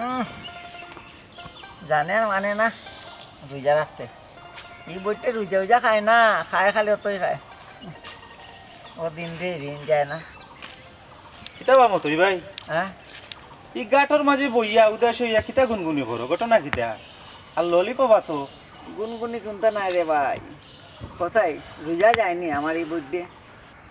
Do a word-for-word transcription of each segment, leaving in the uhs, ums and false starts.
উম, জানে আর মানে না রোজা রাখতে। ই বইতে রোজা উজা খায় না, খায় খালি অতই খায়। ও দিন রে দিন যায় না। কিতা বা মতই ভাই? হ্যাঁ? ই গাটর মাঝে বইয়া উদাস অইয়া কিতা গুনগুনি করো, ঘটনা কিতা? আর ললিপপ আতো? গুনগুনি কুনতা নাই রে ভাই। কোথায়? রোজা যায়নি আমার ই বইতে।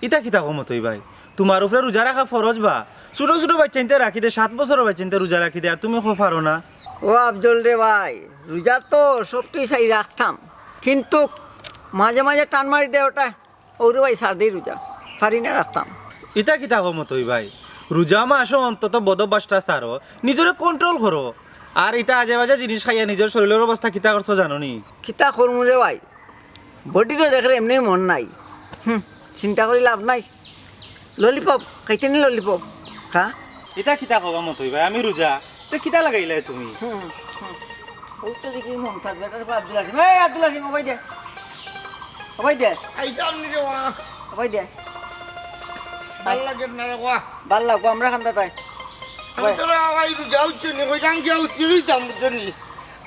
ইতা কিতা কও মতই ভাই? তুমার উপরে রোজা রাখা ফরজ বা? ছোট ছোট বাইচ্চাইন্তে রাখি দে, সাত বছরর বাইচ্চাইন্তে রোজা রাখি দে, আর তুমি কও পারো না? ও আফজল রে ভাই, রোজা তো সবটাই চাই রাখতাম, কিন্তু মাঝে মাঝে টান মারি দে ওটা, ওরে ভাই ছাড় দেই রোজা, পারি না রাখতাম। ইতা কিতা কও মতই ভাই? রোজা মাসো অন্তত বদ অভ্যাসটা ছাড়ো, নিজরে control করো। আর ইতা আজে বাজে জিনিস খাইয়া নিজর শরীলর অবস্থা কিতা করছো জানো নি? কিতা করমু রে ভাই, বডি তো দেখরে এমনেউ মন নাই। হুম, চিন্তা করি লাভ নাই। ললিপপ, খাইতে নি ললিপপ? খা। ইতা কিতা কও বা মতই ভাই, আমি রোজা, তে কিতা লাগাইলায় তুমি? হুম, হুম। ওই তো দেখি মমতাজ বেটার পর আব্দুল হাসিম। এই আব্দুল হাসিম, ওবাই দে। ওবাই দে। আইতাম নি রে মা। ওবাই দে। ভালা লাগে না রে মা। ভালা লাগবো, আমরা খান্দা তাই। আমি ওবাই। তো রে ভাই রোজা উঠছে নি, কই জান গিয়া উঠতে দিতাম বুঝছো নি।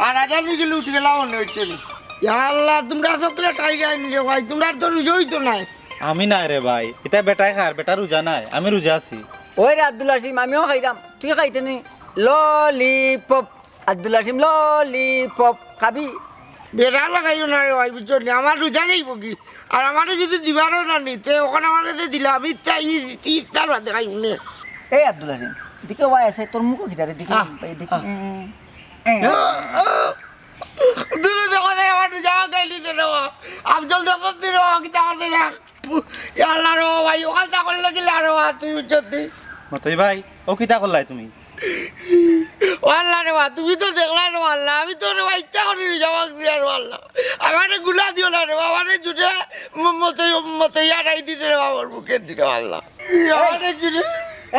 আর আজান হয়ে গেলে উঠে গেলাম মনে হচ্ছে নি। ইয়া আল্লাহ, তোমরা চকলেট খাই যায় নি রে ভাই, তোমরা তো রোজা হইতো নাই। আমি নাই রে ভাই, ইতা বেটায় খার, বেটা রোজা নাই, আমি রোজা আছি। ওই রে আব্দুল হাসিম, আমিও খাইরাম, তুই খাইতে নি? ললিপপ, আব্দুল হাসিম ললিপপ খাবি? বেড়া লাগাইও না রে ভাই, বুঝছো নি? আমার রোজা যাইব কি? আর আমারে যদি দিবারও না নিতে, ওখানে আমার কাছে দিলে আমি তা ই-, ইফতার বাদে খাইব নে। এই আব্দুল হাসিম, দিকে ওয়াই আছে, তোর মুখ কিতা রে? দিকে, আহ। এই দিকে। আহ। এ, এ। দূরে দেখো রে, আমার রোজা খাইলি দে রে বাবা। আফজল দেখো তুই রে বাবা, কিতা করতে দেখ। ইয়া আল্লাহ রে ভাই, ওখান তা করলে কি লা রে বাবা, তুই বুঝছস তুই? মতই ভাই, ও কিতা করলাই তুমি? ও আল্লাহ রে বাবা, তুমি তো দেখলা রে আল্লাহ, আমি তো রে বাবা ইচ্ছা করি রোজা ভাঙছি আর আল্লাহ। আমারে গুলা দিও না রে বাবা, আমারে জুটে ম-, মতই, মতই আড়াই দিতে রে বাবা, ওর মুখের দিকে আল্লাহ। আমারে জুটে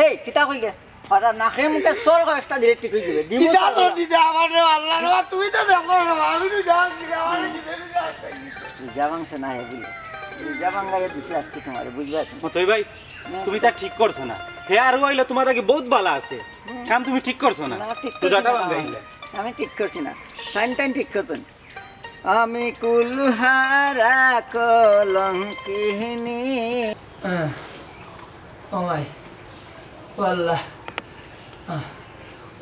এই, কিতা কইলে? ওটা নাকে মুখে সর কয়েকটা দিলে ঠিক হয়ে যাবে। দিমু কিতা তো তো আল্লাহ। দিতে আমার রে আল্লাহ রে বাবা, তুমি তো দেখো রে বাবা, আমি রোজা ভাঙছি রে, আমারে জুটে রোজা ভাঙছে না হে বলে। রোজা ভাঙাইয়া দিছে আজকে তোমারে, বুঝবা তো? মতই ভাই, না, তুমি তা ঠিক করছো না। হে আরো আইলে তোমার আগে বহুত বালা আছে। হুম। কাম তুমি ঠিক করছো না। না, ঠিক করছি রোজাটা না। ভাঙাইলে। আমি ঠিক করছি না। টাইম টাইম ঠিক করছেন। আমি কুলহারা কলঙ্কিনী। আহ, ও মাই, ও আল্লাহ। আহ,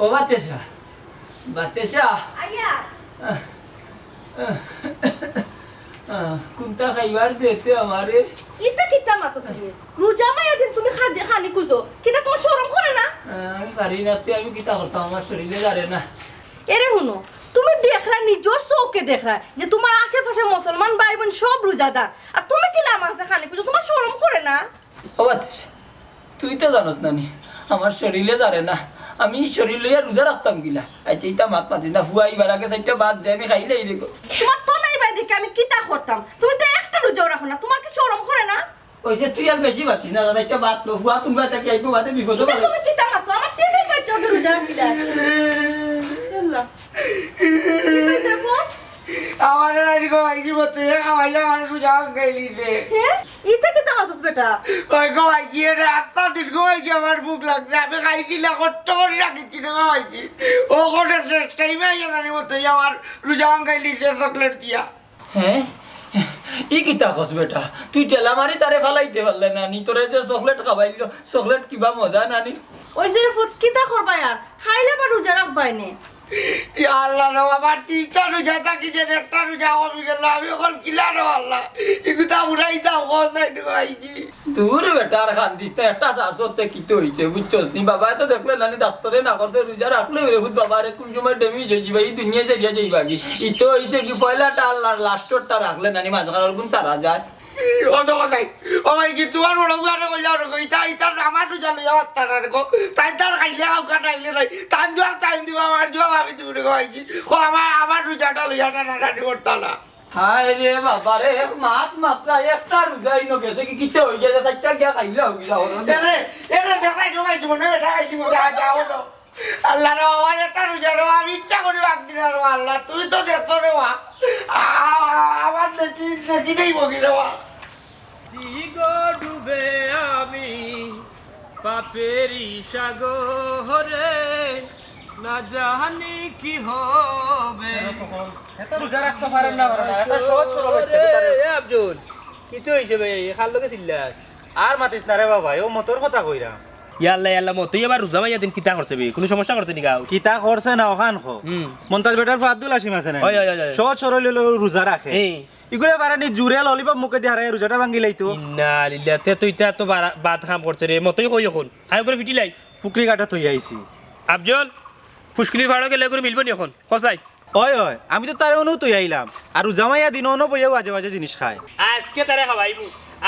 ও বাতেশা, বাতেশা। আইয়া। আহ, আহ, আহ, কুনটা খাইবার দেতে আমারে? ইতা কিতা মাতো তুমি? রোজা মাইয়া দিন তুমি খাদি-, খানি খুঁজো। কিতা তোমার শরম করে না? আহ, আমি পারি না, তে আমি কিতা করতাম? আমার শরীরে জারে না। এরে হুনো, তুমি দেখরা, নিজর চউখে দেখরা যে তোমার আশেপাশে মুসলমান ভাই বোন সব রোজাদার, আর তুমি কিলা আমার কাছে খানি খুঁজো? তোমার শরম করে না? ও বাতেশা, তুই তো জানোস না নি, আমার শরীরে জারে না, আমি ই শরীর লইয়া রোজা রাখতাম কিলা? আচ্ছা, ইতা মাত মাতিস না, ফুয়া ইবার আগে চাইরটা বাদ দে, আমি খাইলে এই রেগো। তোমার তো নাই ভাই দেখে আমি কিতা করতাম? তুমি তো একটা রোজাও রাখো না, তোমার কি শরম করে না? ওই যে তুই আর বেশি মাতিস না, দাদা, একটা বাদ লো, ফুয়া তুমরা থাকি আইবো বাদে বিপদে ইতা পড়ে। তুমি কিতা মাতো? আমার টিফিন বাচ্চা ওকে রোজা রাখি দেয়। আল্লাহ। কি কইছে ফুয়া? আমার আর গো, এই জীবন তুই খাওয়াইলে আমার রোজা ভাঙাইলি দে। হে? ইতা কিতা মাতস বেটা? ওই গো, ভাইজি, এরে আত্মা দিন গো, ভাইজি, আমার ভুক লাগছে। আমি খাইছি না, কষ্ট করি রাখিছি না গো, ভাইজি। ও করে শেষ টাইমে আইয়া জানি মতো আমার রোজা ভাঙাইলি দে চকলেট দিয়া। হে? ই কিতা কস বেটা? তুই ঠেলা মারি তারে ফালাইতে পারলে না নি? তোরে যে চকলেট খাবাইলো, চকলেট কিবা মজা না নি? ওই যে রে ফুত, কিতা করবায় আর? খাইলে বা রোজা রাখবায় নে। ইয়া আল্লাহ রে, আমার তিনটা রোজা থাকি যে একটা রোজা কমি গেল, আমি অখন কিলা রে আল্লাহ? ইগুতা উড়াইতাম, কোন সাইড ভাইজি? দূর বেটা, আর কান্দিস না, একটা চার সত্যে কিতা হইছে, বুঝছস নি? বাবায় তো দেখলে নানি ডাক্তারে না করছে, রোজা রাখলে ওই ফুত বাবা রে কোন সময় ড্যামেজ হয়ে যাবে, এই দুনিয়া ছেড়ে যাইবা কি? ইতো হইছে কি পয়লাটা আল্লাহর লাস্টরটা রাখলে নানি মাঝখানোর গুণ সারা যায়। ও তো কথাই, ও ভাই কি তোমার বড় বুয়ারে কইলা ওরে কই, তাই তার আমার রোজা লইয়া বাচ্চা না রে গো, তাই তার খাইলে খাউকা নাইলে নাই, তান জোয়ার টাইম দিবা, আমার জোয়ার আমি দিব রে গো ভাই কি, ও আমার, আমার রোজাটা লইয়া টানাটানি করতা না। হায় রে বাবা রে, এক মাস মাত্র একটা রোজা ইনো গেছে কি, কিতা হই যায়, চাইরটা গিয়া খাইলে হই যাও রে। এরে, এরে দেখাই জমাই জীবনে বেটা খাইছি মজা আছে, আও তো। আল্লাহ রে বাবা, একটা রোজা রে বাবা, আমি ইচ্ছা করি বাদ দিলাম রে বাবা, আল্লাহ, তুমি তো দেখো রে বাবা। আ-, আ-, আমার নেকি, নেকি দেই বগি রে বাবা। জি গো ডুবে আমি পাপেরই সাগরে, না জানি কি হবে। এত রোজা রাখতে পারেন না, পারেন না। একটা সহজ সরল বাচ্চা, এ, এ আব্দুল, কিতা অইছে বে? কার লগে চিল্লাস? আর মাতিস না রে বাবা, ও মতর কথা কইরা। ইয়াল্লা, ইয়াল্লা, মতই আবার রোজা মাইয়া দিন কিতা করছে বে? কুনু সমস্যা করছে নি গাউ? কিতা করছে না অখান ক। হুম। মন্তাজ বেটার ফুয়া আব্দুল হাসিম আছে না? অয়, অয়, অয়, অয়। সহজ সরল অইলো, রোজা রাখে। হুম। ইগুরে পারে নি জুরে ললিপপ মুখে দি হারাই রোজাটা ভাঙ্গিলাইতো। ইন্না লিল্লাহ, তে তো ইতা তো বারা-, বাদ কাম করছে রে, মতই কই অখন। আয় করে ফিটিলাই। ফুকরি কাটা থই আইছি। আফজল, ফুসকুলির ফাড়ো গেলে করে মিলবো নি অখন? কসাই। অয়, অয়, আমি তো তারে অনু থই আইলাম। আর রোজা মাইয়া দিন অনো বইয়াও আজে বাজে জিনিস খায়। আজকে তারে খাওয়াইবো।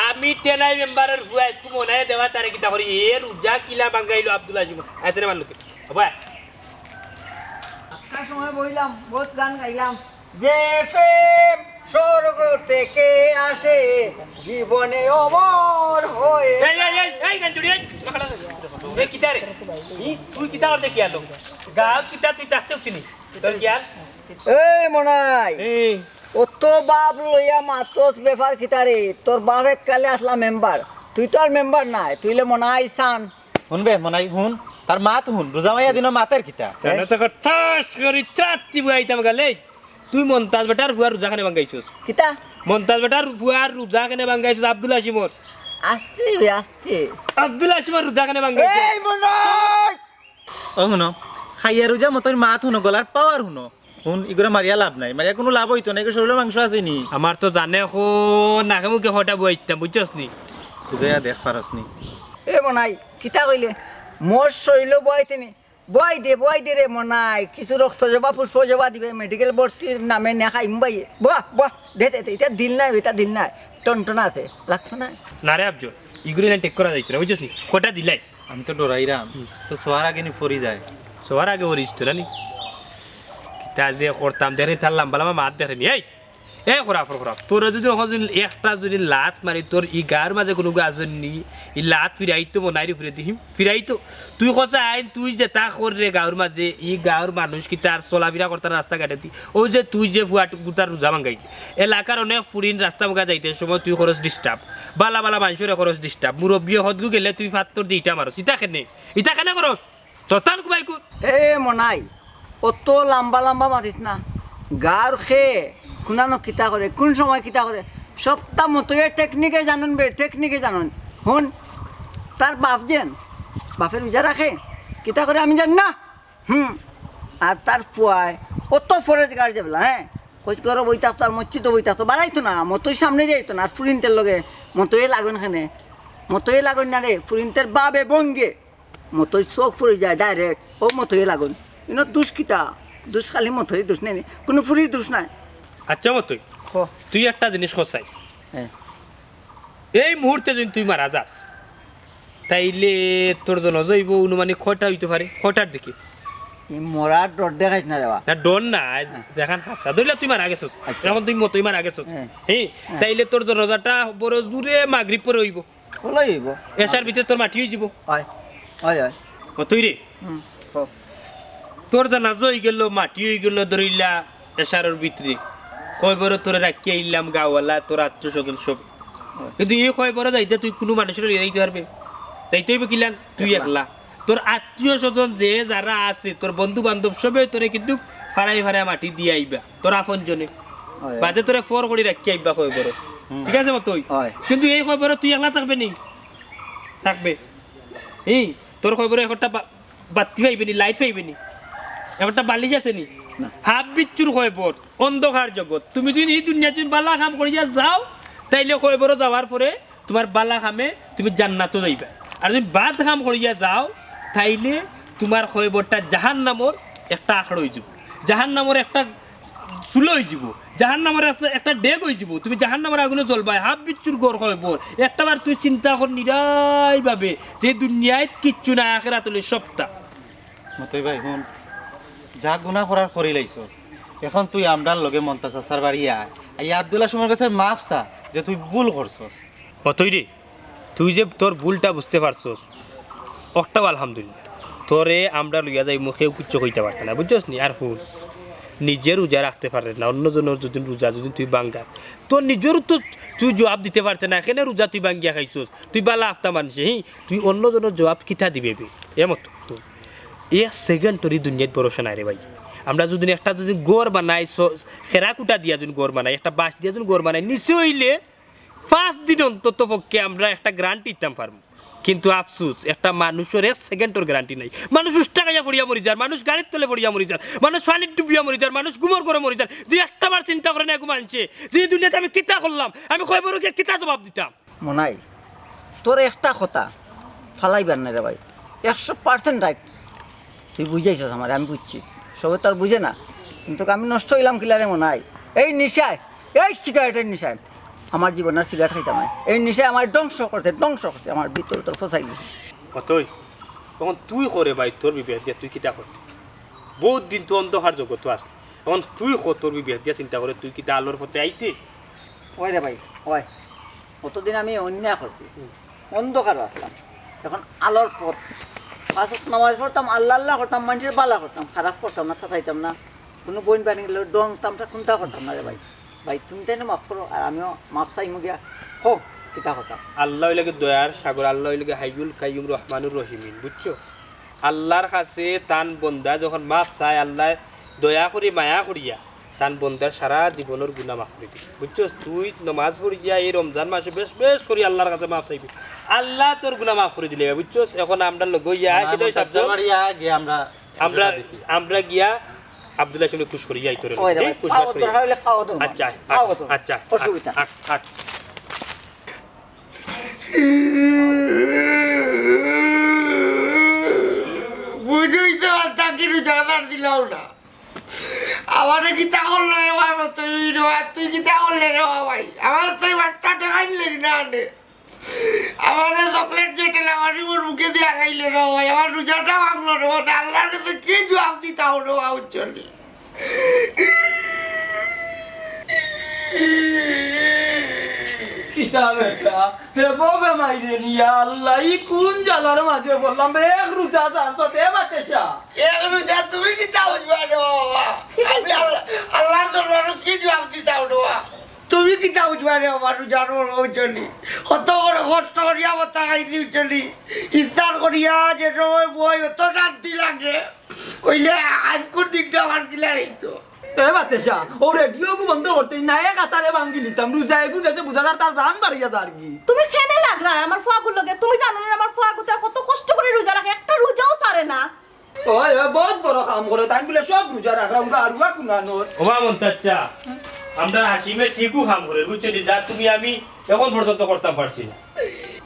আমি টেনাই মেম্বারর ফুয়া, আজকে মনায় দেওয়া তারে কিতা করি। এ রোজা কিলা ভাঙ্গাইলো আব্দুল আজিম। আইছে রে মাল্লুকে। বাবা। আজকার সময় বইলাম, বহুত গান গাইলাম। যে প্রেম স্বর্গ থেকে আসে, জীবনে অমর হয়ে এই, এই, এই, এই, গাঞ্জুড়ি, এই, এই, কিতা রে? ই, তুই কিতা করতে কি আলো? গাউ কিতা তুই থাকতে উঠছিনি? তোর জ্ঞান? এই মনাই, এই। অত বাপ লইয়া মাতস ব্যাপার কিতা রে? তোর বাপ এককালে আসলা মেম্বার, তুই তো আর মেম্বার নাই, তুই লে মনাই সান। হুন বে, মনাই, হুন। তার মাত হুন, রোজা মাইয়া দিনর মাতের কিতা? জানো তো কর, ঠাস করি চাত্তি বুয়াইতাম গালে। তুই মন্তাজ বেটার ফুয়ার রোজা কেনে ভাঙ্গাইছস? কিতা? মন্তাজ বেটার ফুয়ার রোজা কেনে ভাঙ্গাইছস আব্দুল হাসিমর? আস্তে বে, আস্তে। আব্দুল হাসিমর রোজা কেনে ভাঙ্গাইছস? এই মনাই! ও হুনো, খাইয়া রোজা মতন মাত হুনো, গলার পাওয়ার হুনো। হুন, ইগুরে মারিয়া লাভ নাই, মারিয়া কুনু লাভ অইতো না, ইগুর শরীলো মাংস আছে নি। আমার তো জানে অখন নাকে মুখে কটা বুয়াইতাম, বুঝছস নি? বুঝাইয়া দেখ পারস নি। এ মনাই, কিতা কইলে? মোর শরীলো বুয়াইতে নি? বুয়াই দে, বুয়াই দে রে মনাই, কিছু রক্ত জবা, পুষ্প জবা দিবে, মেডিকেল ভর্তির নামে নে খাইম বাইয়ে। বুয়া, বুয়া, দে, দে, দে, ইটা দিল নাই, ইটা দিল নাই, টনটনা আছে, লাগতো না। না রে আফজল, ইগুরে না ঠিক করা যাইতো না, বুঝছস নি? কটা দিলাই? আমি তো ডরাইরাম। হুম। তো শোয়ার আগে নি পড়ি যায়। শোয়ার আগে পড়িস তো, জানি? কিতা যে করতাম, দেখে তার লাম্বা লাম্বা মাত দেখে নি। এই, এই খরাফর খরাফ। তোরে যুদি অখন যুদি একটা যুদি লাত মারি, তোর ই গাউর মাঝে কুনু গাজন নি, ই লাত ফিরাইতো মনাইর উপরে দিহিম, ফিরাইতো। তুই কছা আইন, তুই যেতা কর রে গাউর মাঝে, ই গাউর মানুষ কিতা আর চলাফিরা করতা না রাস্তাঘাটে দি। অউ যে তুই যে ফুয়া গুতার রোজা ভাঙ্গাই, এলাকার অনেক ফুরিন রাস্তা মুখা যাইতে সময় তুই করস disturb, বালা বালা মানষরে করস disturb, মুরব্বিয়ে হদগু গেলে তুই ফাত্তর দি ইটা মারস, ইটা কেনে? ইটা কেনে করস? ততান কুবাই কুত। এ মনাই, অত লাম্বা লাম্বা মাতিস না। গাউর খে কুনানো কিতা করে, কুন সময় কিতা করে, সবতা মতইয়ে টেকনিকে জানইন বে, টেকনিকে জানইন। হুন, তার বাপ যেন, বাপে রোজা রাখে, কিতা করে আমি জানি না। হুম, আর তার ফুয়ায় অত ফরেজগার যেবলা, হ্যাঁ, কইস ঘরো বই থাকতো আর মসজিদো বই থাকতো, বাড়াইতো না, মতই সামনে যাইতো না, আর ফুরিন্তের লগে মতইয়ে লাগইন কেনে, মতইয়ে লাগইন না রে, ফুরিন্তের বাবে বঙ্গে, মতই চোখ ফুরি যায় direct, অউ মতইয়ে লাগইন। ইনো দুষ কিতা? দুষ খালি মতইর দুষ নাই নি, কুনু ফুরির দুষ নাই। আচ্ছা মতই, ক। তুই একটা জিনিস কছাই। হ্যাঁ। এই মুহূর্তে যুদি তুই মারা যাস, তাইলে তোর জনাজা অইবো অনুমানিক কয়টা অইতো পারে? কয়টার দিকে? ই মরার ডর দেখাইস না রে বা। না, ডর না, আজ হ্যাঁ। যেখান হাছা। ধরিলা তুই মারা গেছস, আচ্ছা। এখন তুই মতই মারা গেছস। হ্যাঁ। হ্যাঁ, হ্যাঁ। তাইলে তোর জনাজাটা বড় জোরে মাগরিব পরে অইবো। অলাউ অইবো। এশার ভিতরে তোর মাটি অইযিবো। অয়, অয়, অয়। ও তুই রে? হুম, ক। তোর জনাজা অইগেলো, মাটি অইগেলো, ধরিলা এশারর ভিতরে। কয়বরো তোরে রাখিয়া আইলাম, গাউআলা, তোর আত্মীয় স্বজন সব। অয়। কিন্তু ই কয়বরো যাইতে তুই কুনু মানষরে লইয়া যাইতে পারবে? যাইতে অইবো কিলান? তুই একলা। একলা। তোর আত্মীয় স্বজন যে যারা আছে, তোর বন্ধু বান্ধব সবে তোরে কিন্তু ফাড়াই ফাড়াই মাটি দিয়া আইবা। তোর আপনজনে। অয়। বাদে তোরে ফর করি রাখিয়া আইবা কয়বরো। হুম। ঠিক আছে মতই? অয়। কিন্তু এই কয়বরো তুই একলা থাকবে নি? থাকবে। এই, তোর কয়বরো একটা বা-, বাত্তি পাইবে নি, light পাইবে নি? একটা বালিশ আছে নি? না। হাফ বিচ্ছুর কয়বর, অন্ধকার জগৎ। তুমি যুদি ই দুনিয়াত যুদি বালা কাম করিয়া যাও, তাইলে কয়বরো যাওয়ার পরে তুমার বালা কামে তুমি জান্নাতো যাইবা। আর যুদি বাদ কাম করিয়া যাও, তাইলে তুমার কয়বরটা জাহান্নামর একটা আখড়া অইযিবো, জাহান্নামর একটা চুলা অইযিবো, জাহান্নামর একটা, একটা ডেগ অইযিবো। তুমি জাহান্নামর আগুনে জ্বলবায়, হাফ বিচ্ছুর ঘর কয়বর। একটাবার তুই চিন্তা কর নিরাই ভাবে যে দুনিয়াত কিচ্ছু নাই, আখেরাত অইলে সবতা। মতই ভাই, হুন, যা গুনা করার করিলাইছস, এখন তুই আমরার লগে মন্তাজ চাচার বাড়ি আয়, আইয়া আব্দুল্লাহ সুমনর গেছে মাফ চা যে তুই ভুল করছস। মতই রে, তুই যে তোর ভুলটা বুঝতে পারছস, অকটাউ আলহামদুলিল্লাহ। তোরে আমরা লইয়া যাইমু, কেউ কিচ্ছু কইতা পারতা না, বুঝছস নি? আর হুন, নিজে রোজা রাখতে পারে না, অন্যজনর যুদি রোজা যুদি তুই ভাঙ্গাস, তোর নিজরও তো তুই জবাব দিতে পারতে না, কেনে রোজা তুই ভাঙ্গিয়া খাইছস, তুই বালা আফতা মানষে, হি, তুই অন্যজনর জবাব কিতা দিবে বে? এ মতো। এক সেকেন্ডর ই দুনিয়াত ভরসা নাই রে ভাই। আমরা যদি একটা যদি ঘর বানাই, স-, খেরা কুটা দিয়া যদি ঘর বানাই, একটা বাঁশ দিয়া যদি ঘর বানাই, নিচে অইলে পাঁচ দিন অন্তত পক্ষে আমরা একটা গ্যারান্টি দিতাম পারমু। কিন্তু আফসোস, একটা মানুষর এক সেকেন্ডর গ্যারান্টি নাই। মানুষ উষ্টা খাইয়া পড়িয়া মরি যার, মানুষ গাড়ির তলে পড়িয়া মরি যার, মানুষ পানিত ডুবিয়া মরি যার, মানুষ ঘুমর ঘরে মরি যার। দুই একটা বার চিন্তা করে না এগু মানছে যে ই দুনিয়াত আমি কিতা করলাম, আমি কবরো গিয়া কিতা জবাব দিতাম? মনাই, তোর একটা কথা ফালাইবার না রে ভাই, একশো পার্সেন্ট রাইট। তুই বুঝাইছস আমারে, আমি বুঝছি। সবে তো আর বুঝে না, কিন্তু আমি নষ্ট অইলাম কিলা রে মনাই? এই নিশায়, এই সিগারেটের নিশায়। আমার জীবন আর সিগারেট খাইতাম না। এই নিশায় আমার ধ্বংস করছে, ধ্বংস করছে, আমার ভিতরে তোর ফসাই দিছে। অতই, অখন তুই ক রে ভাই, তোর বিবেক দিয়া তুই কিতা কর? বউত দিন তো অন্ধকার জগতো আস, অখন তুই ক তোর বিবেক দিয়া চিন্তা করে তুই কিতা আলোর পথে আইতে? ওই রে ভাই, ওই, অতদিন আমি অন্যায় করছি, হুম। অন্ধকারো আসলাম, এখন আলোর পথ। পাঁচ ওয়াক্ত নামাজ পড়তাম, আল্লাহ আল্লাহ করতাম, মানষর বালা করতাম, খারাপ করতাম না, ঠকাইতাম না, কুনু বইন বানি গেলে ডং তামশা কুন্তা করতাম না রে ভাই। ভাই, তুমি তাইন মাফ করো, আর আমিও মাফ চাইমু গিয়া। কও, কিতা কথা? আল্লাহ অইলাগি দয়ার সাগর, আল্লাহ অইলাগি হাইয়ুল কাইয়ুম রহমানুর রহিমিন, বুঝছো? আল্লাহর কাছে তান বন্দা যখন মাফ চায়, আল্লায় দয়া করি, মায়া করিয়া তান বন্দার সারা জীবনর গুনা মাফ করি দিবি, বুঝছস? তুই নমাজ পড়িয়া এই রমজান মাসে বেশ বেশ করি আল্লাহর কাছে মাফ চাইবি, আল্লায় তোর গুনা মাফ করি দিলে, বুঝছস? এখন আমরা লগে ইয়া, না, কিতা মন হিসাব চাচ্ছে কর? বাড়িয়া গিয়া আমরা আমরা, দেখি। আমরা গিয়া আব্দুল্লাহ সামনে খুশ করি যাই তোরে। ওই রে এই ভাই, খুশ পাও বাস করি। দরকার হইলে পাও দেবো। আচ্ছা, আয়, পাও আয়, দেবো। আচ্ছা, আয়, অসুবিধা। আয়, আয়। বুঝুই তো, আর তাকে রোজা ছাড় দিলাম না। আমারে কিতা করলে রে ভাই, তুই রে ভাই, তুই কিতা করলে রে ভাই? আমার তো এই বাচ্চা টেকাই লেগে না আনে। আমারে চকলেট যেটা লাগানি মোর মুখে দিয়া খাইলে রে ভাই, আমার রোজাটা ভাঙলো রে ভাই, আল্লাহর কাছে কি জবাব দিতাম রে ভাই, বুঝছো নি? কিতা বেটা, হে বউ বেমাইরে নিয়া আল্লাহ, ই কোন জ্বালার মাঝে বললাম, এক রোজা ছাড়ছত, এ বাতেশা। এক রোজা তুমি কিতা বুঝবা রে বাবা? আমি আল্লাহ, আল্লাহর দরবারে কি জবাব দিতাম রে বাবা? তুমি কিতা বুঝবা রে বাবা, রোজার বড় বুঝছো নি? কত করে কষ্ট করিয়া ভাত খাইছি বুঝছো নি? ইফতার করিয়া যে সময় বই, অত শান্তি লাগে। অইলে আইজকুর দিনটা আমার কিলা অইতো? এ বাতেশা, ও রেডিও গু বন্ধ করতে না, এক আচারে ভাঙ্গি লিতাম, রোজা এগু গেছে বুঝা যার তার জান বাড়িয়া যার কি। তুমি কেনে লাগরা আমার ফুয়াগুর লগে? তুমি জানো না আমার ফুয়াগুতে কত কষ্ট করি রোজা রাখে, একটা রোজাও ছাড়ে না। ওই, ওই, বউত বড় কাম করে, তাইন বুলে সব রোজা রাখরা, উনকা আরুয়া কুনানোর। ওবা মন্তাজ চাচা, আমরা হাসিমে ঠিকউ কাম করে, বুঝছো নি? যা তুমি আমি এখন পর্যন্ত করতাম পারছি না।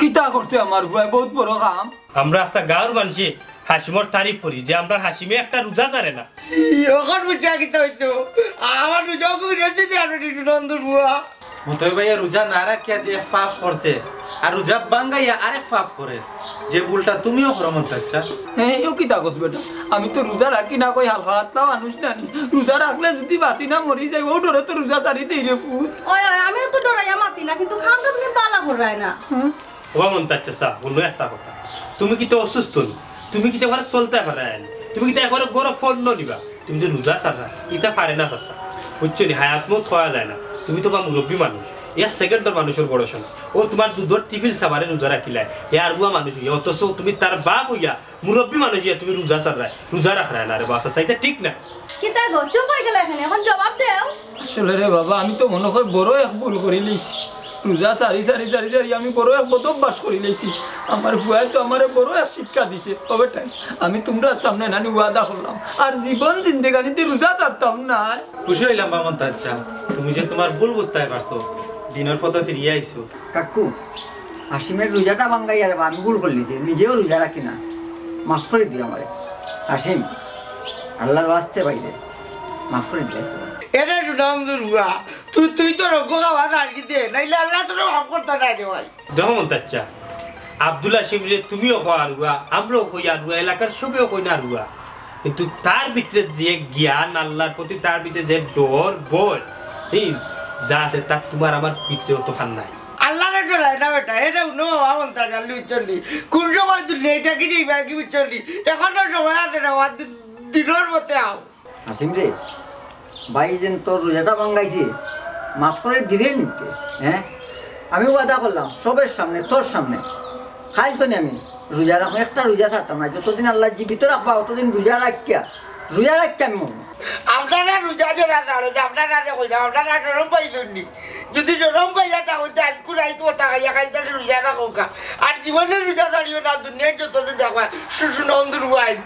কিতা করছে আমার ফুয়ায়, বউত বড় কাম। আমরা আস্তা গাঁওর মানষে হাসিমর তারিফ করি যে আমরা হাসিমে একটা রোজা ছাড়ে না। এখন বুঝা কিতা অইতো? আমার রোজাও কবি রয়েছে যে আর নন্দুর ফুয়া। মতই ভাইয়া রোজা না রাখিয়া যে এক পাপ করছে, আর রোজা ভাঙ্গাইয়া আরেক পাপ করে, যে ভুলটা তুমিও করো মন্তাজ চাচা। হ্যাঁ, এও কিতা কস বেটা? আমি তো রোজা রাখি না, কই হালকা হাতলা মানুষ না নি। রোজা রাখলে যদি বাঁচি না মরি যাই, ও ডরে তো রোজা ছাড়ি দেই রে পুত। ওই, ওই, আমিও তো ডরাইয়া মাতি না, কিন্তু কামটা তুমি বালা কররায় না। হ্যাঁ? ওবা মন্তাজ চাচা, হুনো একটা কথা। তুমি কিতা অসুস্থ নি? তুমি কিতা ঘরে চলতায় পাররায় না? তুমি কিতা একবারে গরম ফল নিবা? তুমি যে রোজা ছাড়রায়, ইতা পারে না চাচা। বুঝছো নি? হায়াত মউত কওয়া যায় না। তুমি তো বা মুরব্বি মানুষ, এক সেকেন্ডর মানুষর ভরসা না। ও তুমার দুধর টিফিল সাবারে রোজা রাখিলায়, হে আরুয়া মানুষ অইয়া, অথচ তুমি তার বাপ অইয়া, মুরব্বি মানুষ অইয়া তুমি রোজা ছাড়রায়, রোজা রাখরায় না রে বা চাচা, ইতা ঠিক না। কিতা গো, চুপ অইগেলায় কেনে? এখন জবাব দেও। আসলে রে বাবা, আমি তো মনো কয় বড় এক ভুল করিলিছি। রোজা ছাড়ি, ছাড়ি, ছাড়ি, ছাড়ি আমি বড় এক বদভ্যাস করিলিছি। আমার ফুয়ায় তো আমারে বড় এক শিক্ষা দিছে। ও বেটাইন, আমি তুমরার সামনে নানি ওয়াদা করলাম, আর জীবন জিন্দেগানিতে রোজা ছাড়তাম নায়। খুশি অইলাম বা মন্তাজ চাচা, তুমি যে তুমার ভুল বুঝতায় পারছো, দিনর পথে ফিরিয়া আইছো। কাকু, হাসিমের রোজাটা ভাঙ্গাইয়া রে বা, আমি ভুল করিলিছি, নিজেও রোজা রাখি না, মাফ করি দিও আমারে। হাসিম, আল্লাহর ওয়াস্তে ভাইরে, মাফ করি দিও। এরে সুনামদুর ফুয়া, তুই, তুই তো রোগ খাওয়া আর কি দে, নাইলে আল্লাহ তোরে মাফ করতা নায় রে ভাই। দেখো মন্তাজ চাচা, আব্দুল হাসিমরে তুমিও কও আরুয়া, আমরাও কই আরুয়া, এলাকার সবেও কইন আরুয়া। কিন্তু তার ভিতরে যে জ্ঞান, আল্লাহর প্রতি তার ভিতরে যে ডর, ভয়, এই যা আছে, তার তুমার আমার ভিতরে অতখান নাই। আল্লাহরে ডরায় না বেটা, এটা হুনো, আমার দাদা লুইছনি। কোন সময় তুই নেই থাকি যাইবা কি বুঝছনি? এখনো সময় আছে রে, আমার দি-, দিনর মতে আও। হাসিম রে, ভাই যেন তোর রোজাটা ভাঙ্গাইছে, মাফ করি দিরে নিতে, হ্যাঁ? আমি ওয়াদা করলাম সবের সামনে, তোর সামনে, খাইল তো নি আমি রোজা রাখমু, একটা রোজা ছাড়তাম না। যতদিন আল্লাহ জীবিত রাখবা, অতদিন রোজা রাখিয়া, রোজা রাখিয়া আমি মরমু। আপনারা রোজা জোড়া ছাড়েন, আপনারা আরে কইলাম, আপনারা শরম পাইছইন নি? যদি শরম পাইয়া থাকইন, তে আইজকু রাইত কথা খাইয়া খাইল তাহলে রোজা রাখউক্কা। আর জীবনে রোজা ছাড়িও না, দুনিয়ায় যতদিন থাকবা, শুশুন অন্ধুর ওয়াইন।